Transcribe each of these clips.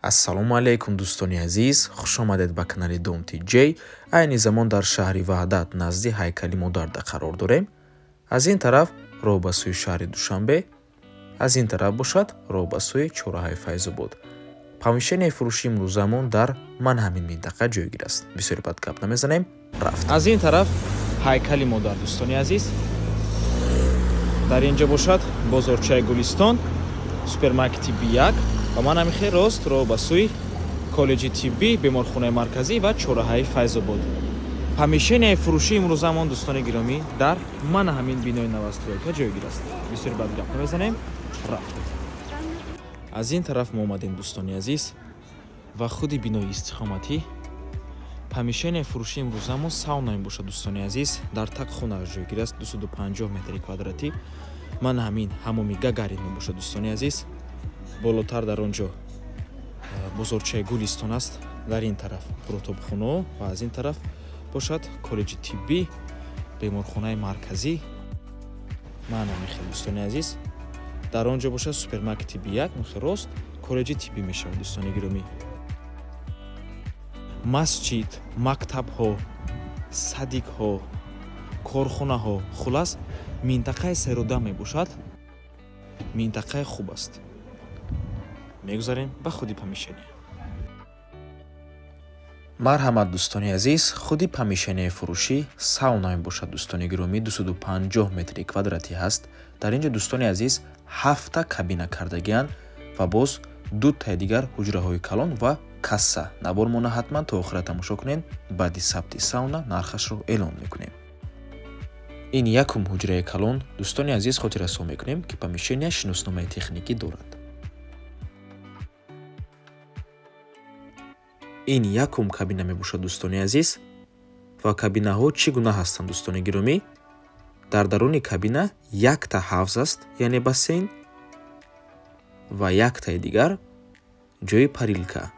Ассалому алайкум, дӯстони азиз, хушомадед ба канали Дом Тиҷей. Айни замон дар шаҳри Ваҳдат, назди ҳайкали Модарда қарор дорем. Аз ин тараф роҳ ба сӯи шаҳри Душанбе, аз ин тараф бошад роҳ ба сӯи чорраҳаи Файзобод. Помещенияи фурӯши имрӯзамон дар ман ҳамин минтақа ҷойгир аст. Бисёри бад гап намезанем, рафт. Аз ин тараф ҳайкали Модар, дӯстони азиз, дар ин ҷо бошад бозорчаи Гулистон, супермаркети Би1 ва ман ҳамин хел рост роҳ ба сӯи коллеҷи тиббӣ, беморхонаи марказӣ ва чорраҳаи Файзобод. Помещенияи фурӯши имрӯзамон, дӯстони гиромӣ, дар мана ҳамин бинои новостройка ҷойгир аст. Бисёри бад гап намезанем, рафтем. Аз ин тараф мо омадем, дӯстони азиз, ва худи бинои истиқоматӣ. Помещенияи фурӯши имрӯзамон сауна мебошад, дӯстони азиз, дар так хонааш ҷойгир аст, 250 метри квадратӣ. Мана ҳамин ҳамоми Гагарин мебошад, дӯстони азиз. Болотар дар он ҷо бозорчаи Гулистон аст, дар ин тараф қурутобхонао ва аз ин тараф бошад коллеҷи тиббӣ, беморхонаи марказӣ. Мана ҳамин хел, дӯстони азиз, дар он ҷо бошад супермаркети Би1, хел рост коллеҷи тиббӣ мешавад, дӯстони гиромӣ. Масҷид, мактабҳо, садикҳо, корхонаҳо, хулас, минтақаи серодам мебошад, минтақаи хуб аст. Мегузарем ба худи помещения. Марҳамат, дӯстони азиз, худи помещенияи фурӯшӣ сауна мебошад, дӯстони гиромӣ, 250 метри квадратӣ ҳаст. Дар ин ҷо, дӯстони азиз, ҳафта кабина кардагианд ва боз дутаи дигар ҳуҷраҳои калон ва касса. Навормона ҳатман то охира тамошо кунед. Баъди сабти сауна нархашро эълон мекунем. Ин якум ҳуҷраи калон. Дӯстони азиз, хотиррасон мекунем, ки помещения шиносномаи техникӣ дорад. Ин якум кабина мебошад, дӯстони азиз. Ва кабинаҳо чӣ гуна ҳастанд, дӯстони гиромӣ? Дар даруни кабина якта ҳавз аст, яъне бассейн, ва яктаи дигар ҷои парилка.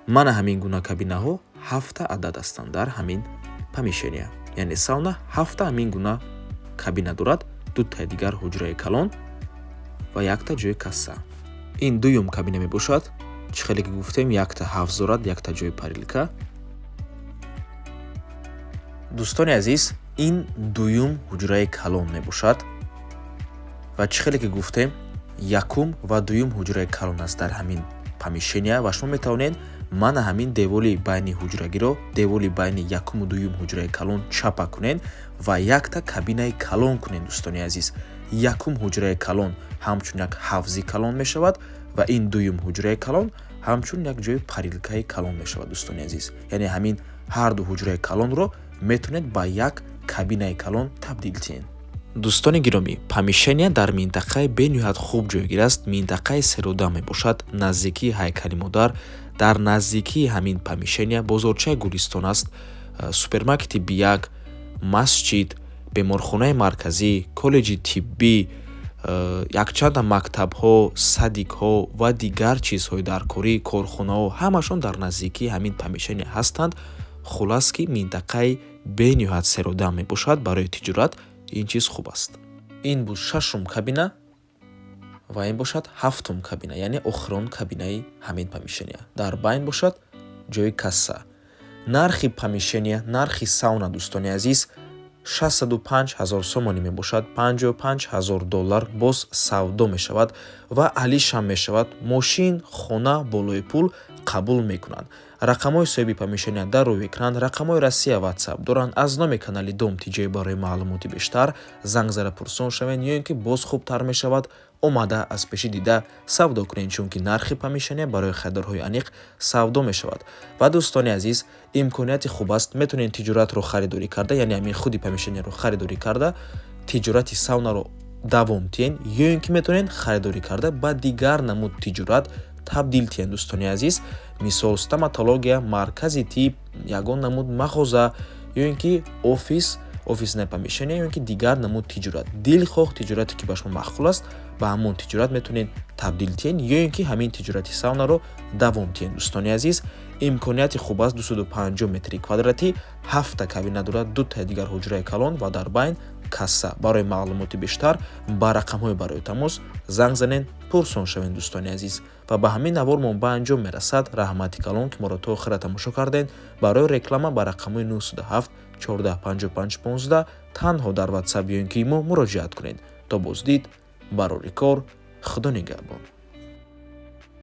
Мана ҳамин гуна кабинаҳо ҳафта адад ҳастанд дар ҳамин помещения, яъне сауна ҳафта ҳамин гуна кабина дорад, дутаи дигар ҳуҷраи калон ва якта ҷои касса. Ин дуюм кабина мебошад. Чӣ хеле ки гуфтем, якта ҳавз дорад, якта ҷои парилка. Дӯстони азиз, ин дуюм ҳуҷраи калон мебошад ва чӣ хеле ки гуфтем, якум ва дуюм ҳуҷраи калон аст дар ҳамин помещения ва шумо метавонед мана ҳамин деволи байни ҳуҷрагиро, деволи байни якуму дуюм ҳуҷраи калон чапа кунед ва якта кабинаи калон кунед, дӯстони азиз. Якум ҳуҷраи калон ҳамчун як ҳавзи калон мешавад ва ин дуюм ҳуҷраи калон ҳамчун як ҷои парилкаи калон мешавад, дӯстони азиз. Яъне ҳамин ҳарду ҳуҷраи калонро метавонед ба як кабинаи калон табдил диҳед. Дӯстони гиромӣ, помещения дар минтақаи бениҳоят хуб ҷойгир аст, минтақаи серодам мебошад, наздикии ҳайкали Модар. Дар наздикии ҳамин помещения бозорчаи Гулистон аст, супермаркети Би1, масҷид, беморхонаи марказӣ, коллеҷи тиббӣ, якчанда мактабҳо, садикҳо ва дигар чизҳои даркорӣ, корхонаҳо ҳамашон дар наздикии ҳамин помещения ҳастанд. Хулас, ки минтақаи бениҳоят серодам мебошад, барои тиҷорат ин чиз хуб аст. Ин буд шашум кабина ва ин бошад ҳафтум кабина, яъне охирон кабинаи ҳамин помещения. Дар байн бошад ҷои касса. Нархи помещения, нархи сауна, дӯстони азиз, 605 ҳазор сомонӣ мебошад, 55 ҳазор доллар. Боз савдо мешавад ва алишам мешавад, мошин, хона болои пул қабул мекунанд. Рақамҳои соҳиби помещения дар рӯи экран, рақамҳои Россия, Ватсап доранд. Аз номи канали Дом Тиҷей барои маълумоти бештар занг зада пурсон шавед ё ин ки боз хубтар мешавад омада аз пеши дида савдо кунед, чунки нархи помещения барои харидорҳои аниқ савдо мешавад. Ва, дӯстони азиз, имконияти хуб аст, метавонед тиҷоратро харидорӣ карда, яъне ҳамин худи помещенияро харидорӣ карда, тиҷорати саунаро давом диҳед ё ин ки метавонед харидорӣ карда ба дигар намуд тиҷорат табдил диҳед, дӯстони азиз. Мисол, стоматология, маркази тиб, ягон намуд мағоза ё ин ки офис, офисное помещение ё ин ки дигар намуд тиҷорат. Дилхоҳ тиҷорате ки ба шумо маъқул аст, ба ҳамон тиҷорат метавонед табдил диҳед ё ин ки ҳамин тиҷорати саунаро давом диҳед. Дӯстони азиз, имконияти хуб аст. 250 метри квадратӣ, ҳафта кабина дорад, дутаи дигар ҳуҷраи калон ва дар байн Касса. Барои маълумоти бештар ба рақамҳои барои тамос занг занед, пурсон шавед, дӯстони азиз. Ва ба ҳамин навормон ба анҷом мерасад. Раҳмати калон, ки моро то охира тамошо кардед. Барои реклама ба рақамҳои 907 14 55 15 танҳо дар Ватсап ё ин ки имо муроҷиат кунед. То боздид, барори кор, Худо нигаҳбон.